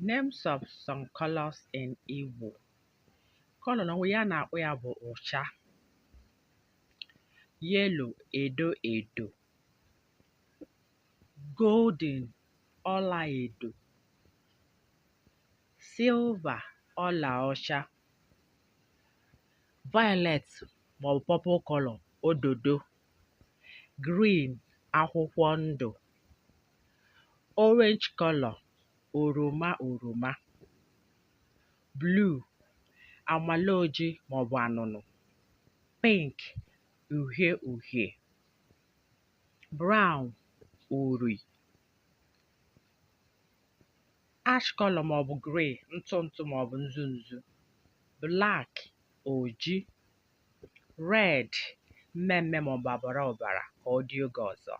Names of some colors in Igbo. Color n'onwe ya a na-akpọ ya bụ ụcha. Yellow, edo edo. Golden, ọla edo. Silver, ọla ọcha. Violet maọbụ purple color, ododo. Green, akwụkwọ ndụ. Orange color, oroma oroma. Blue, amalaoji maọbụ anụnụ. Pink, uhie uhie. Brown, uri. Ash color maọbụ grey, ntụ ntụ maọbụ nzu nzu. Black, oji. Red, mmemme maọbụ ọbara ọbara. Ka ọ dị oge ọzọ.